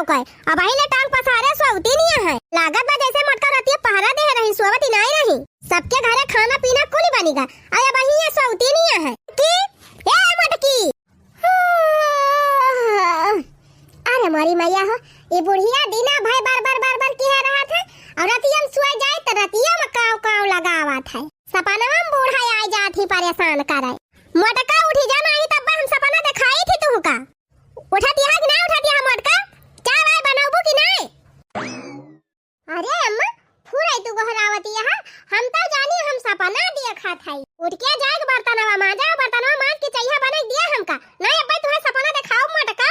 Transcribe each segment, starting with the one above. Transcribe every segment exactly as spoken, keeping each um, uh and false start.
कइ, अबहीं ले टांग पसारे सोवती नहीं है। लागत बा जैसे मोटका रतिया पहरा दे रही, सोवती नहीं रही। सबके घरे खाना पीना कुल बनी गा, अरे अबहीं ये सोवती नहीं है कि ए मोटकी। अरे मोरी मैया हो, ई बुढ़िया दिना भर बर बर बर बर किहे रहत है, और रतिया में सोए जाए त रतिया में काव काव लगावत है। सपनवा में बूढ़ा आइ जात ही परेशान करे। मोटका उठी जा, नाही तब हम सपना देखाई थी तुहका। उठतिया कि ना उठतिया मोटका? चाय वाय बनौबू कि नाय? अरे अम्मा, फुरई तू गोहरावतिया, हम तो जानी हम सपना देखत हई। उठ के जाए के बर्तनवा माजा, बर्तनवा माज के चइहा बनाइ दिया हमका। नाय अब्बे तुहे सपना देखाउब मोटका।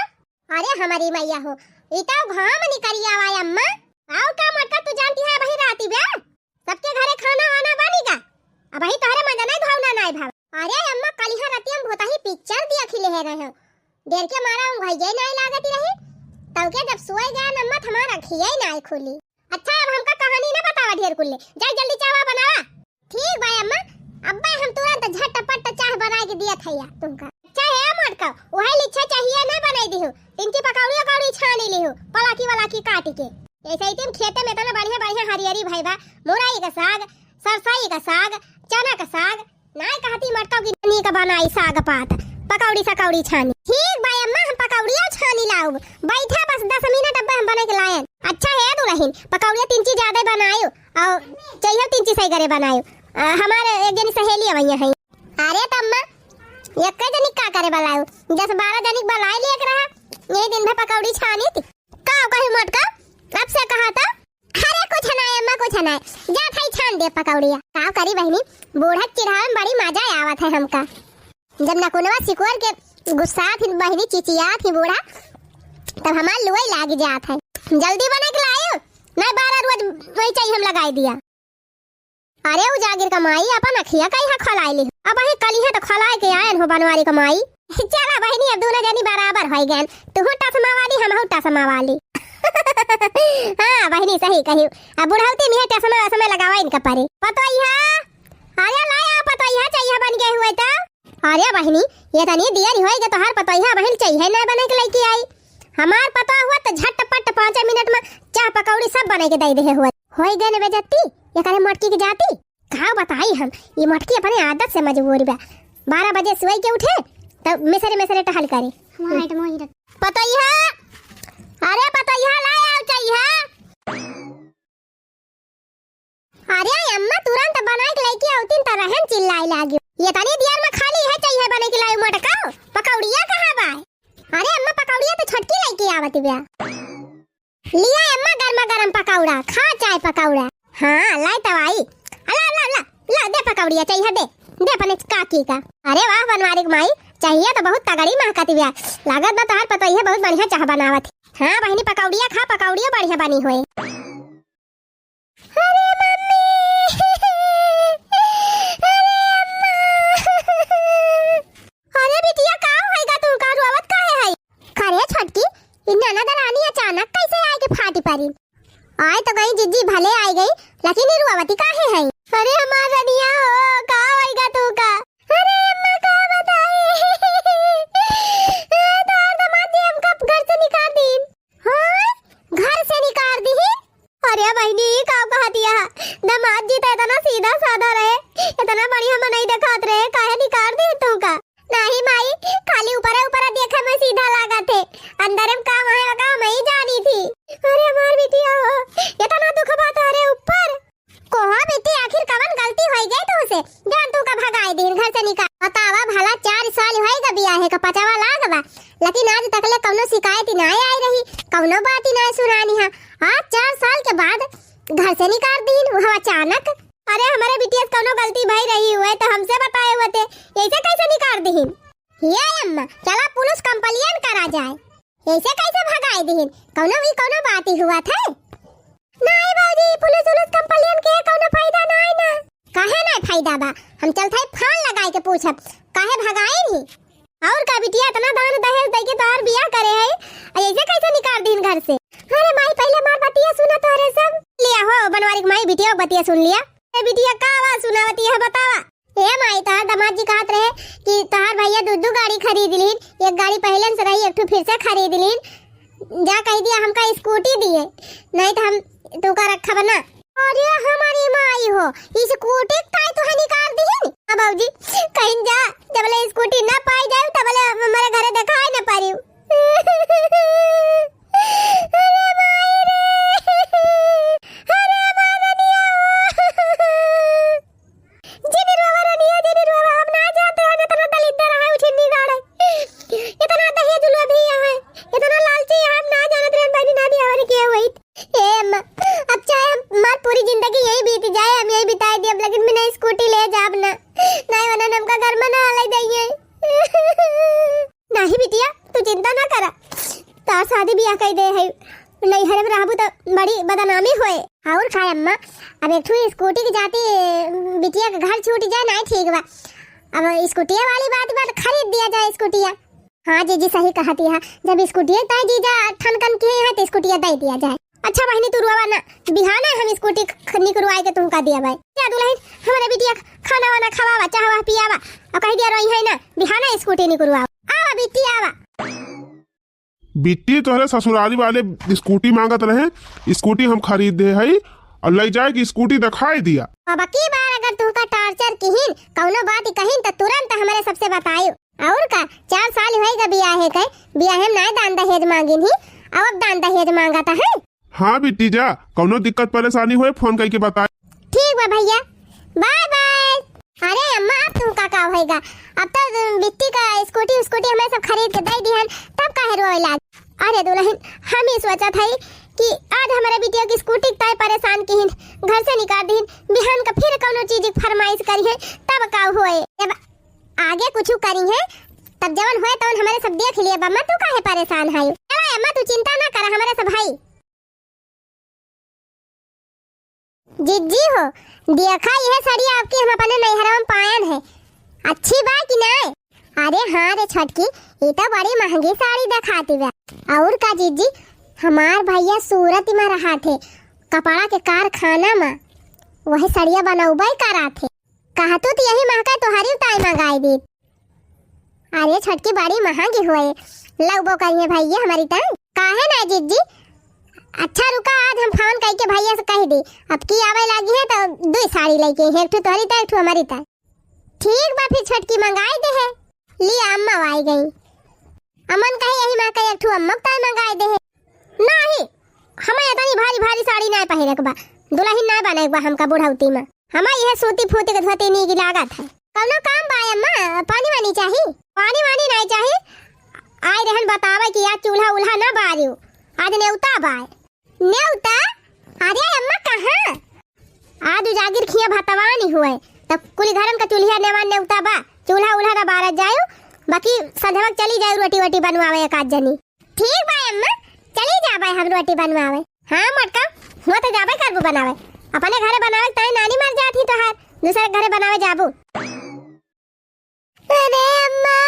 अरे हमरी मैया हो, ई तो घाम निकरिया आवा अम्मा। आउ का मोटका तू जानती है अबहीं राती बे? सबके घरे खाना वाना बनी गा। अबहीं तोहरे मजा नाय भावना नाय भाव। अरे अम्मा, कलिहा रतिया में भोतही पिक्चर देखि लेहे रहे हो। डेर के मारा हम भइये नाय लागत रही। तब के जब सोए गया अम्मा, त हमार अखिये नाय खुली। अच्छा, अब हमका कहानी ना बतावा ढेर कुल्ले। जा जल्दी चावा बनावा। ठीक बा अम्मा, अब्बे हम तुरंत झटपट चाह बनाइ के दियत हइया तुमका। अच्छा हे मोटका, उहे लिच्छा चाहिए ना बनाइ दिहु। तिनकी पकौड़ी उकौड़ी छानी लिहु, पलाकी वलाकी काटि के। ऐसे ही तुम खेते में इतना बढ़िया बढ़िया हरियरी भई बा, मुरई का साग, सरसई का साग, चना का साग, नाय कहती मोटका कि नीक बनाई साग पात, पकौड़ी सकौड़ी छानी। ठीक बा अम्मा, हम पकौड़िया छानी लाउब। बैठा बस दस मिनट, अब्बे हम बनाइ के लायन। अच्छा हे दुलहिन, पकौड़िया तिनची ज्यादा बनायो, और चाहिए तिनची सही करे बनायो। अ, हमारे एक जनी सहेली अवैया है। अरे त अम्मा, एक जनी का करे बलायो, दस बारह जनी के बलाए लिए रहा, यही दिन भर पकौड़ी छानी थी। का कही मोटका, अब से कहा था? अरे कुछ ना अम्मा, कुछ ना, जा थाई छान दे पकौड़िया। का करी बहिनी, बूढ़ा चिढ़ावे में बड़ी मजा आवत है हमका। जब नकुनवा सिकुर के गुस्सा थी बहिनी, चिचिया थी बूढ़ा, तब हमार लुआई लाग जात है। जल्दी बनाइ के लायो, नाय बारह रोज वही चाहिए हम लगाइ दिया। अरे उजागिर का माई, अपन अखिया कइहा खोलाइ ली। अबहीं कलिहे त खोलाइ के आयन हो बनवारी का माई। चला बहिनी, अब दूनो जनी बराबर होइ गयन, तुहू टसमा वाली, हमहू टसमा वाली। हाँ बहिनी, सही कही। अब बुढ़ौती में टसमा वसमा लगावा इनका परे। पतोहिया, अरे लाया पतोहिया, चाहिए बन गए हुए तो। अरे बहिनी, ये तनी दियर होइ गए तोहार पतोहिया, बहिन चाहिए ना बने के लइके आई। हमार पतोह हुआ त झटपट पाँचे मिनट में चाह पकौड़ी सब बनाइ के दइ देहे हुआ। होइ गए न बेजत्ती, ये करे मोटकी के जाती। का बताई हम, ये मोटकी अपने आदत से मजबूर बा। बारह बजे सोइ के उठे, तब मेसरे मेसरे टहल करे। हमारा आइटम वही रख। पतोहिया, अरे पतोहिया, लाया चाहिए। अरे अम्मा, तुरंत बनाइ के लइके आवतिन त रहन चिल्लाइ लागी। ये तनी दियर में खाली है चाहिए बनाइ के लायो मोटका, पकौड़िया कहाँ बा? अरे अम्मा, पकौड़िया त छोटकी लइके आवत बिया। लिया अम्मा, गर्मा गर्म पकौड़ा, खा चाय पकौड़ा। हाँ, लाई तवाई। अला, अला, अला, ला, दे पकौड़िया चाहिए, दे, दे अपने काकी का। अरे वाह बनवारी के माई, चाहिए त बहुत तगड़ी महकत बिया। लागत बा तोहार पतोहिया बहुत बढ़िया चाह बनावत है। हाँ बहिनी, पकौड़िया खा, पकौड़िया बढ़िया बनी होए। अरे मम्मी, अरे अम्मा। अरे बिटिया, का होइगा तुमका, रोवत काहे है? का रे छोटकी, इ ननद रानी अचानक कैसे आइके फाटी परी? आइ तो गई जिज्जी, भले आइ गई, लेकिन इ रोवती काहे है? अरे हमार रनिया हो, का होइगा तुमका? अरे अम्मा, का बताई? ए, तोहार दामाद जी हमका घर से निकाल दीन। हाँ, घर से निकाल दीन? अरे बहिनी, ई का कहतिया? दामाद जी त इतना सीधा साधा रहे, इतना बढ़िया मनई देखात रहे, काहे निकार दीन तुमका? नाही माई, खाली ऊपरे ऊपरे देखे में सीधा लागत है, अंदर में का है ओका हम ही जानी थी। अरे हमार बिटिया हो, इतना दुख बा तोहरे ऊपर। कोहा बेटी, आखिर कवन गलती होई गई तुमसे, जौन तुमका भगाई दीन घर से निकाल? बतावा भला, चार साल होई गा बियाहे का, पचवा लाग बा, लेकिन आज तक ले कौनो शिकायत ही ना आई रही, कौनो बात ही ना सुनानी है। आज चार साल के बाद घर से निकाल दीन, वो अचानक। अरे, हमारे बिटिया से कौनो गलती भई रही हुए तो हमसे बताए होते, ऐसे कैसे निकाल दीन? ये अम्मा, चला पुलिस complain करा जाए। ऐसे कैसे भगाई दीन? कौनो भी कौनो बात ही हुआ था? नहीं भौजी, पुलिस उलिस complain के कौनो फायदा नहीं ना। काहे नहीं फायदा बा? हम चलत है फोन लगाई के पूछब, काहे भगाई नहीं? और का बिटिया, इतना दान दहेज दे के तोहार बियाह करे है, आ ऐसे कैसे निकाल दीन घर से? अरे माई, पहले हमार बतिया सुना तोहरे सब। लिया हो बनवारी के माई, बिटिया बतिया सुन लिया। ए बिटिया, का आवाज सुनावती है, बतावा। ए माई, तोहार दामाद जी कहत रहे कि तोहार भैया दू दू गाड़ी खरीद लीन, एक गाड़ी पहले से रही, एक ठो फिर से खरीद लीन। जा कहि दिया हमका स्कूटी दिए, नहीं तो हम तुका रखब ना। अरे हमारी माई हो, स्कूटी ताई तुहे निकार दिहिन? हाँ भौजी, कहिन जा, जबले स्कूटी ना पाई जाए, तबले हमरे घरे देखाई ना पारिउ। अरे माई रे, अरे हमार रनिया। जिन रोवा रनिया, जिन रोवा, हम ना जानते हैं, इतना दलिद्दर है, उठिन नहीं गाड़े। इतना दहेज लोभी है, इतना लालची है, हम ना जानत रहे, बहनी ना भी हमारे के हुई। ए अम्मा, अब चाहे हमार पूरी जिंदगी यही बीत जाए, हम यही बिताए दियब, लेकिन बिना स्कूटी ले जाब ना। नहीं वरना हमका घर में ना आले जाइए। नहीं बिटिया, तू चिंता ना करा, तार शादी बियाह कई दे है, नैहर में रहबू तो बड़ी बदनामी होए। और का अम्मा, अब एक ठो स्कूटी के जाती बिटिया के घर छूट जाए, नहीं ठीक बा। अब स्कूटिया वाली बात, बात खरीद दिया जाए स्कूटिया। हाँ जीजी, सही कहती है, जब स्कूटिया ताई जीजा ठनकन किहे हैं तो स्कूटिया दे दिया जाए। अच्छा बहिनी, तू रोवा ना, बिहाना हम स्कूटी ख-, निकरवाए के तुमका दिया भाई। या दुल्हन, हमरे बिटिया खाना वाना खवावा, चाहवा पियावा, और कह दिया रोई है ना, बिहाना स्कूटी निकरवावा। आवा बिट्टी, आवा। बिट्टी, तोहरे ससुराली वाले स्कूटी मांगत रहे, स्कूटी हम खरीद दे हई और ले जाए कि स्कूटी दिखाई दिया। अब की बार अगर तुमका टार्चर किहिन, कौनो बात कहिन, तो तुरंत हमरे सबसे बतायो। और का, चार साल होइगा बियाहे के, बियाहे में नाय दान दहेज मांगिन ही, अब दान दहेज मांगत है। हाँ बिट्टी जा, कौनो दिक्कत परेशानी होए, फोन करके बताए। ठीक बा भैया, बाय बाय। अरे अम्मा, अब तुमका का होइगा? अब तो बिट्टी का स्कूटी, स्कूटी हमें सब खरीद के दे दिहन, तब काहे रोए लाग? अरे दुल्हन, हम ही सोचत हई कि आज हमारे बिटिया की स्कूटी के ताई परेशान किहिन, घर से निकाल दिहिन, बिहान का फिर कौनो चीज की फरमाइश करिहे, तब का होए? जब आगे कुछ करिहे, तब जवन होए तवन हमारे सब देख लिए बा, अम्मा तू काहे परेशान है? चला अम्मा, तू चिंता ना करा, हमारे सब है। जिज्जी हो, देखा यह साड़ी आपकी हम अपने नैहरवा में पायन है, अच्छी बा कि नाय? अरे हाँ रे छोटकी, ये तो बड़ी महंगी साड़ी दिखाती बा। और का जिज्जी, हमार भैया सूरत में रहा थे, कपड़ा के कारखाना में वही सड़िया बनौबे करा थे। कहतू तो यही महका तोहरी ताई मंगाई दी। अरे छोटकी बड़ी महंगी होए, लउबो करिहे भैया हमारी ताई। काहे ना जिज्जी? अच्छा रुका, आज हम फोन करके भैया से कह दी, अब की आवे लागी है तो दुई साड़ी लेके, एक ठो तोहरी ताई, एक ठो हमारी ताई। ठीक बा, फिर छोटकी मंगाई दे है। ली अम्मा आई गई। अमन कहे यही महका एक ठो अम्मा ताई मंगाई दे है। नहीं, हमें इतनी भारी भारी साड़ी ना पहिरे के बा, दुल्हन ना बने के बा हमका बुढ़ौती में। हमें यह सूती फूती के धोती नीक लागत है। कौनो काम बा अम्मा, पानी वानी चाही? पानी वानी नहीं चाही। आए रहन बतावे कि आज चूल्हा उल्हा ना बारियो, आज नेवता बा। नेवता? अरे अम्मा कहाँ? आज उजागिर खिया भतवानी हुए, तब कुल घरन का चूल्हा नेवान नेवता बा, चूल्हा उल्हा ना बारत जायो, बाकी संझवक चली जायो रोटी वोटी बनवावे एक आध जनी। ठीक बा अम्मा, चली जाबे हम रोटी बनवावे। हाँ मोटका, हुआ तो जाबे करबू बनावे, अपने घरे बनावे ताई नानी मर जात ही तोहार, दूसरे घरे बनावे जाबू। अरे अम्मा,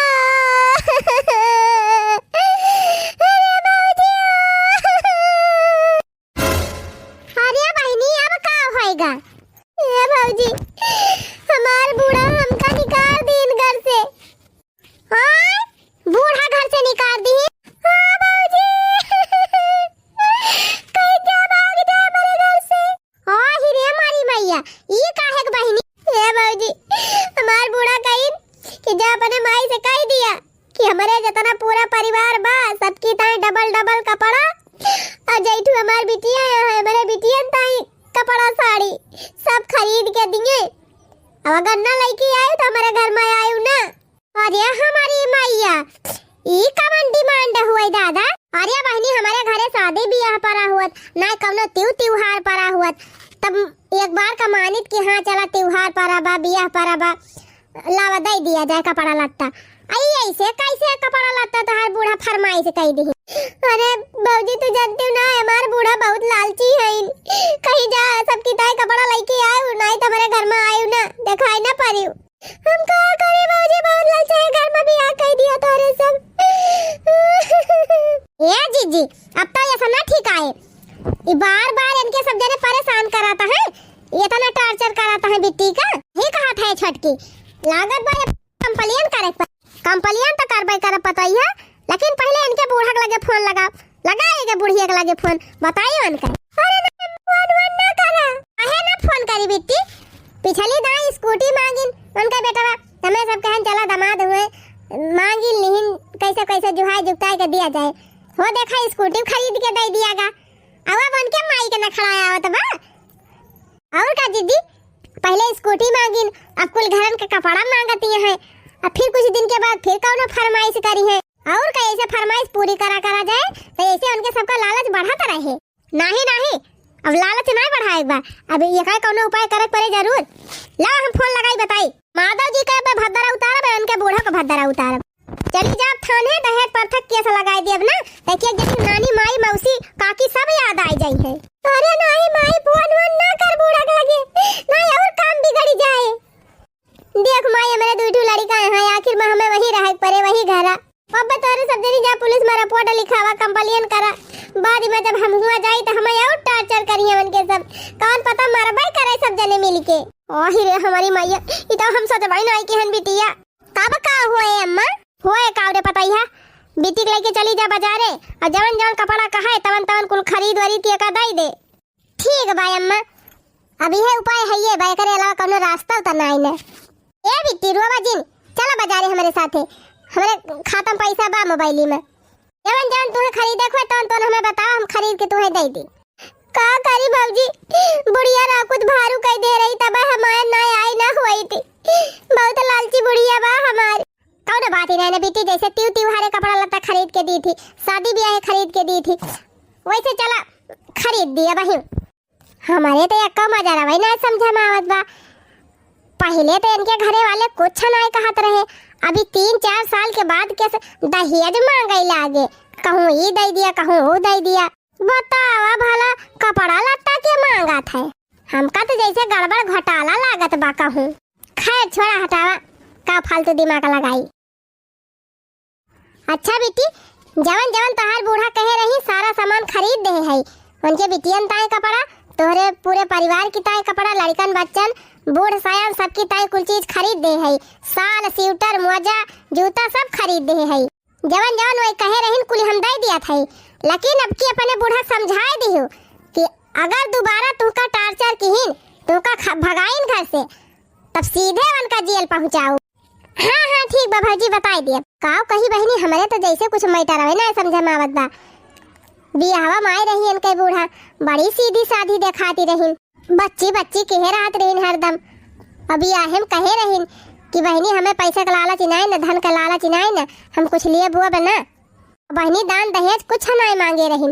अरे भौजी, अरे बहिनी, अब का होएगा? ए भौजी, हमार बूढ़ा हमका निकाल दीन घर से। हाँ, बूढ़ा घर से निकाल दी। हाँ भौजी, कहीं क्या भाग दे हमारे घर से। हाँ ही रे हमारी मैया, ये काहे के बहिनी? ए भौजी, हमार बूढ़ा कहीं कि जा अपने माई से कह दिया कि हमरे जितना पूरा परिवार बा, सबकी ताई डबल डबल कपड़ा, और जैठू हमार बिटिया है, हमरे बिटियन ताई कपड़ा साड़ी सब खरीद के दिए। अब अगर ना लेके आए तो हमारे घर में आए ना। अरे हमारी मैया, ई कवन डिमांड हुए दादा? अरे बहिनी, हमारे घरे शादी बियाह परा हुअत, ना कौनो त्यू त्योहार परा हुअत, तब एक बार का मानित कि हाँ चला त्योहार परा बा, बियाह परा बा, लावा दे दिया जाए कपड़ा लत्ता। आई ऐसे कैसे कपड़ा लत्ता तोहार बूढ़ा फरमाइश कई दी? अरे भौजी, तू जानती हो ना, हमार बूढ़ा बहुत लालची है, कहीं जा सबकी ताई कपड़ा लेके आए, नहीं तो हमारे घर में आए ना, दिखाई ना पड़ी। हम का करी भौजी, बहुत ललचाए, घर में बियाह कई दिया तोहरे सब। ए जीजी, अब तो ऐसा ना ठीक आए। ई बार बार इनके सब जने परेशान कराता है, इतना टार्चर कराता है बिट्टी का। ही कहा था ये छोटकी, लागत बा ये complain करे पर। Complain तो करबे करब पतोहिया, लेकिन पहले इनके बूढ़ा के लगे फोन लगा, लगाए के बुढ़िया के लगे फोन, बताई उनका। अरे ना, फोन वोन ना करा। काहे ना फोन करी बिट्टी? पिछली दाई स्कूटी मांगिन उनका बेटवा, हमें सब कहन चला दामाद हुए, मांगिन लिहिन, कैसे कैसे जुहाई जुगताई के दिया जाए। हो देखा स्कूटी खरीद के दे दिया गा। अब उनके माई के नखड़ा आवत बा। और का जिज्जी, पहले स्कूटी मांगिन, अब कुल घरन के कपड़ा मांगती हैं, अब फिर कुछ दिन के बाद फिर कौनो फरमाइश करी हैं। और का ऐसे फरमाइश पूरी करा करा जाए, तो ऐसे उनके सबका लालच बढ़त रहे। नाही, नाही, अब लालच नाही बढ़ाए बा, अब ये का कौनो उपाय करे पड़े जरूर। ला हम फोन लगाई बताई। माधव जी के पे भद्दरा उतारब, उनके बूढ़ा को भद्दरा उतारब। चली जाब थाने, दहेज प्रथा केस लगाई दियब ना, देखिए जैसे नानी, माई, मौसी, काकी सब याद आई जाई है। अरे नाही माई, फोन वोन ना कर बूढ़ा के लगे, नाही और काम बिगड़ी जाए। देख माई, हमरे दुई ठो लड़िका हैं, आखिर में हमें वही रहे के पड़े, वही घरा। अब तोहरे सब जनी जा पुलिस में रिपोर्ट लिखावा, कंप्लेन करा। बाद में जब हम हुआ जाई तो हमें और टॉर्चर करिए उनके सब। कौन पता मरबे करे सब जने मिलके। ओही रे हमारी मैया, ई तो हम सोचबे नाही किहन बिटिया। तब का होए अम्मा? होए का रे पतैया, बिटिक लेके चली जा बाजारे और जवन जवन कपड़ा कहे तवन तवन कुल खरीद वरीद के का दई दे। ठीक बा अम्मा, अब इहे उपाय है ये बा, एकरे अलावा कौनो रास्ता तो नाई न। ए बिट्टी, रोवा जिन, चला बाजारे हमरे साथे, हमरे खाता में पैसा बा मोबाइली में। जवन जवन तुहे खरीदे के होए तवन तवन हमें बताओ, हम खरीद के तुहे दे दी। का करी भौजी, बुढ़िया ना कुछ भारू कह दे रही, तब हमार ना आई ना हुई थी। बहुत लालची बुढ़िया बा हमार। कौनो बात ही नहीं ना बिट्टी, जैसे तिउ तिउहारे कपड़ा लत्ता खरीद के दी थी, शादी ब्याह खरीद के दी थी, वैसे चला खरीद दिया बहिन। हमारे तो यक्का मजा रवै ना समझ में आवत बा। पहले तो इनके घरे वाले कुछ नाय कहत रहे, अभी तीन चार साल के बाद कैसे दहेज मांगे लागे, कहूँ ई दे दिया, कहूँ वो दे दिया। बतावा भला, कपड़ा लत्ता के मांगत है, हमका तो जैसे गड़बड़ घोटाला लागत बा कहूँ। खैर छोड़ा, हटावा, का फालतू दिमाग लगाई। अच्छा बिट्टी, जवन जवन तोहार बूढ़ा कहे रही, सारा सामान खरीद देहे हई। उनके बिटियन ताई कपड़ा, तोहरे पूरे परिवार की ताई कपड़ा, लड़िकन बच्चन, बूढ़ सयान सबकी ताई कुल चीज खरीद देहे हई। साल, स्वेटर, मोजा, जूता सब खरीद देहे हई। जवन जवन वही कहे रहिन कुल हम दे दिया था, लेकिन अब की अपने बूढ़ा समझाए दिहु कि अगर दोबारा तुहका टॉर्चर किहिन, तुहका ख-, भगाइन घर से, तब सीधे उनका जेल पहुँचाऊ। हाँ, हाँ, ठीक बा भौजी, बताई दिया। काव कही बहिनी, हमरे तो जैसे कुछ मैटर आवे ना समझ में आवत बा। बियाहवा माई रही इनके बूढ़ा, बड़ी सीधी साधी देखाती रही। बच्ची बच्ची कहे रहत रही हरदम। अब बियाहे में कहे रही कि बहिनी हमें पैसा का लालच नाई न, धन का लालच नाई न, हम कुछ लिए बुआ बना। बहिनी, दान दहेज कुछ नाय मांगे रहिन,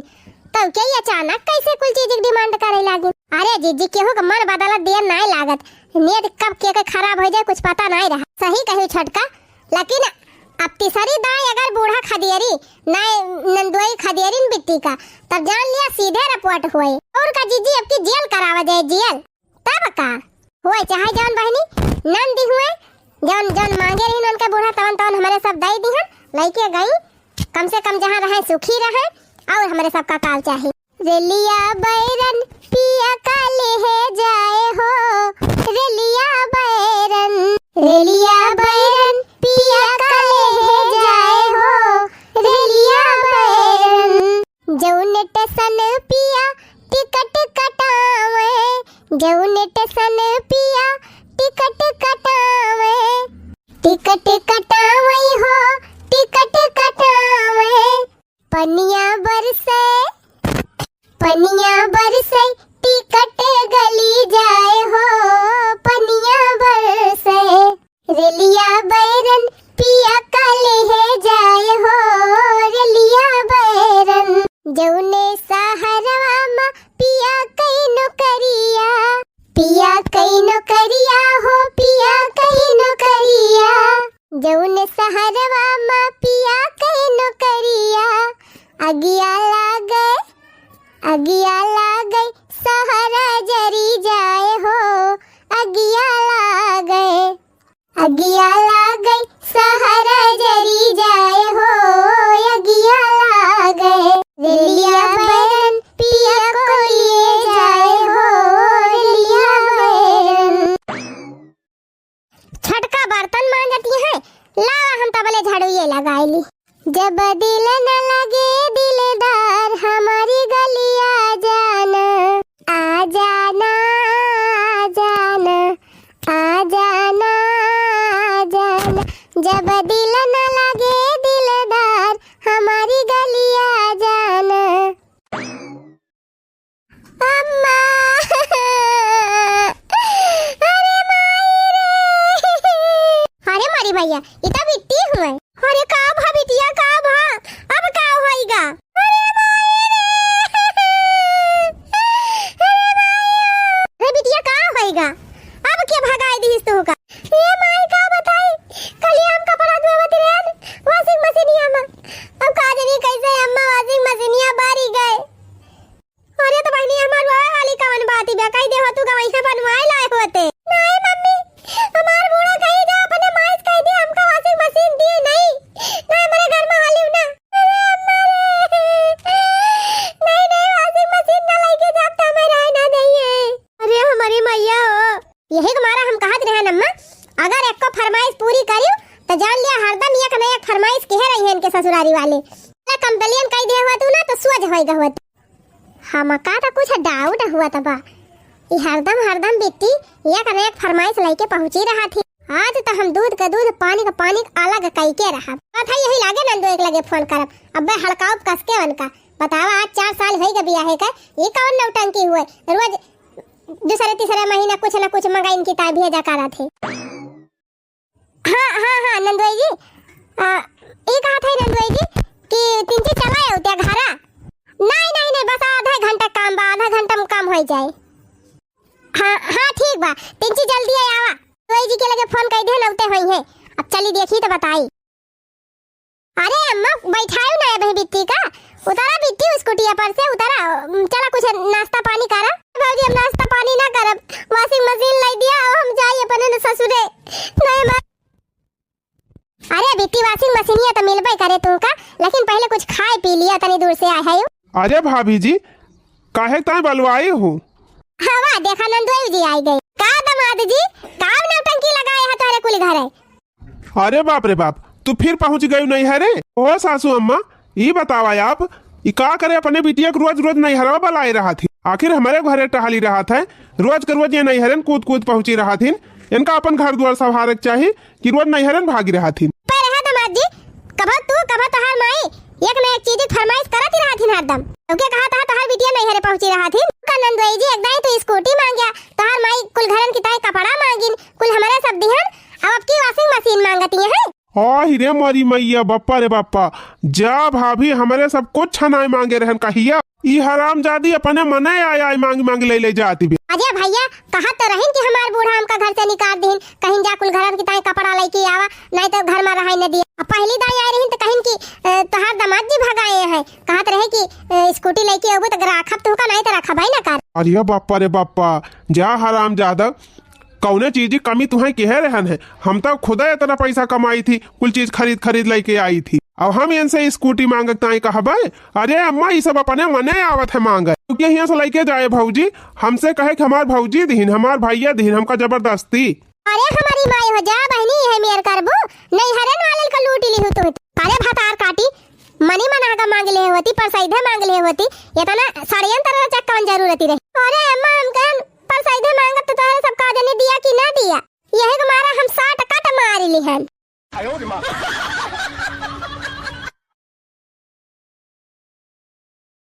तब के ई अचानक कैसे कुल चीज के डिमांड करे लागिन? अरे जीजी, केहू के मन बदलत देर नाय लागत, नियत कब के, के खराब हो जाए, कुछ पता नाय रहा। सही कही छोटका, लेकिन अब तीसरी दाई अगर बूढ़ा खदेरी, नाय नंदोई खदेरिन बिट्टी का, तब जान लिया सीधे रिपोर्ट हुए। और का जीजी, अब की जेल करावा जाए, जेल। तब का? हुए चाहे जौन बहिनी, नंदी हुए, जौन, जौन मांगे रहिन उनके बूढ़ा, तवन, तवन हमरे सब दई दिहन, लइके गई। कम से कम जहाँ रहे, सुखी रहे, और हमरे सबका काव चाही। रेलिया बैरन पिया का लेहे जाए हो, रेलिया बैरन, रेलिया बैरन पिया का लेहे जाए हो, रेलिया बैरन। जौन टेसन पिया टिकट कटावे, जौन टेसन पिया टिकट कटावे, टिकट कटावे हो, टिकट कटावे। पनिया बरसे, पनिया बरसे, टिकट गली जाए हो, पनिया बरसे। रेलिया बैरन पिया का लेहे जाए हो, रेलिया बैरन। जौने सहरवा मा पिया कई नौकरिया, पिया कई नौकरिया हो, पिया कई नौकरिया। जौने सहरवा मा पिया कई नौकरिया, अगिया लागे, अगिया लागे, सहरा जरी जाए हो, अगिया लागे। अगिया लागे, सहरा जरी जाए हो, अगिया लागे। रेलिया बैरन पिया को लिए जाए हो, रेलिया बैरन। छोटका बर्तन मांजती है, लावा हम तबले झाड़ू ये लगाए ली। जब दिल न लगे दिलदार, अब का जानी कैसे अम्मा washing मशीनिया बारी गए। अरे तो बहिनी, हमार रोवे वाली कवन बात बा? कहि देहो तू गवइहाँ बनवाए लाए होते। नाहीं मम्मी, हमार बूढ़ा कहीं जा अपने माई से कहि दे, हमका washing मशीन दी नहीं, ना हमरे घर में हालिउ ना। अरे अम्मा रे, नहीं, नहीं, washing मशीन ना लइके जाब त हमें रहे ना देइहैं। अरे हमरी मइया हो। यही के मारा हम कहत रहन अम्मा, अगर एक्को फरमाइश पूरी करिउ त जान लिया हरदम एक न एक फरमाइश किहे रहिहैं इनके ससुरारी वाले। अगर complain कहि दे हुआ तू ना तो सोझ होइगा हुआ। हमका त कुछ doubt हुआ त बा। ई हरदम, हरदम बिट्टी एक न एक फरमाइश लइके पहुँची रहत ही। आज त हम दूध के दूध, पानी के पानी अलग कइके रहब। बात है यही लागे नंदोई के लगे फोन करब। अब्बे हड़काउब कस के उनका। बतावा, आज चार साल होइगा बियाहे का, ई कवन नौटंकी हुए? रोज दूसरे तीसरे महीना कुछ न कुछ मंगाइन की ताई भेजा करत ही। हाँ, हाँ, हाँ, नंदोई जी। आ, ई कहत है नंदोई जी कि तिनची चला आउते घरा। नहीं, नहीं, नहीं, बस आधा घंटा काम बा, आधा घंटा में काम होइ जाए। हाँ, हाँ, ठीक बा, तिनची जल्दी आवा। नंदोई जी के लगे फोन कइ दे, अउते होइहैं। अब चली देखी त बताई। अरे अम्मा, बैठायु ना अबहीं बिट्टी का। उतरा बिट्टी, स्कूटिया पर से उतरा। उम, चला कुछ नाश्ता पानी करा। भौजी, हम नाश्ता पानी ना करब। Washing मशीन लाई दिया, अब हम जाई अपने न ससुरे। नहीं माँ। अरे बिट्टी, washing मशीनिया त मिलबे करे तुमका, लेकिन पहिले कुछ खाए पी लिया, तनी दूर से आए है। अरे भाभी जी, काहे ताई बलवाई हूँ? हवा देखा नंदोई जी आई गई। का दामाद जी, का नौटंकी लगाए है तोहरे कुल घरे? अरे बाप रे बाप, तू फिर पहुँच गयू नैहरे? ओ सासू अम्मा, ई बतावा आप, ई का करे अपने बिटिया के रोज रोज नैहरवा बलाए रहत ही? आखिर हमरे घरे टहली रहत है, रोज के रोज ये नैहरन कूद कूद पहुँची रहत हिन। इनका अपन घर दुआर संभारे के चाही कि रोज नैहरन भागी रहत हिन। पर रहा दामाद जी, कभो तू, कभो तोहार माई, एक न एक चीज के फरमाइश करत ही रहत हिन हरदम। तोके कहा तहा तोहार बिटिया नैहरे पहुँची रहत हिन। का नंदोई जी, एक दाई तू स्कूटी मांग्या, तोहार माई कुल घरन की ताई कपड़ा मांगिन, कुल हमरे सब दिहन, अब, अब की washing मशीन मांगती हैं। आहि रे मोरी मइया, बप्पा रे बप्पा, जा भाभी, हमरे सब कुछ छनाए मांगे रहन कहिया। ई हरामजादी अपने मने आय आय मांग मांग ले ले जाती बे। अरे भैया, कहत तो रहिन कि हमार बूढ़ा हमका घर से निकाल दिहिन, कहिन जा कुल घरन की ताई कपड़ा लइके आवा, नहीं तो घर में रहाई न दिया। अब पहली दाई आई रहिन तो कहिन कि, "अ, तोहार दामाद जी भगाए हैं, कहत रहे कि, अ, स्कूटी लइके अबू तो राखब तुहका, नहीं तो रखब ही ना कर।" अरे बाप्पा रे बाप्पा, जा हरामजादा, कौने चीज की कमी तुहैं किहे रहन है? हम तो खुदे इतना पैसा कमाई थी, कुल चीज खरीद खरीद लइके आई थी। अब हम इनसे स्कूटी मांगे ताई कहबे? अरे अम्मा, ई सब अपने मने आवत है मांगे। क्योंकि हियां से लइके जाए भौजी, हमसे कहे कि हमार भौजी दिहिन, हमार भैया दिहिन, हमका जबरदस्ती। अरे हमारी माई हो जा बहिनी, यह मेर करबू, नैहरन वालन का लूट लिहू तू। अरे भतार काटी, मनी मनागा मांग ले होती, परसैधे मांग ले होती, इतना षड्यंत्र रचा कौन जरूरत रही? अरे अम्मा, हम कहन परसैधे मांगत तो तोहरे सब का जाने दिया कि ना दिया, यही के मारा हम साट काट मार लिहन।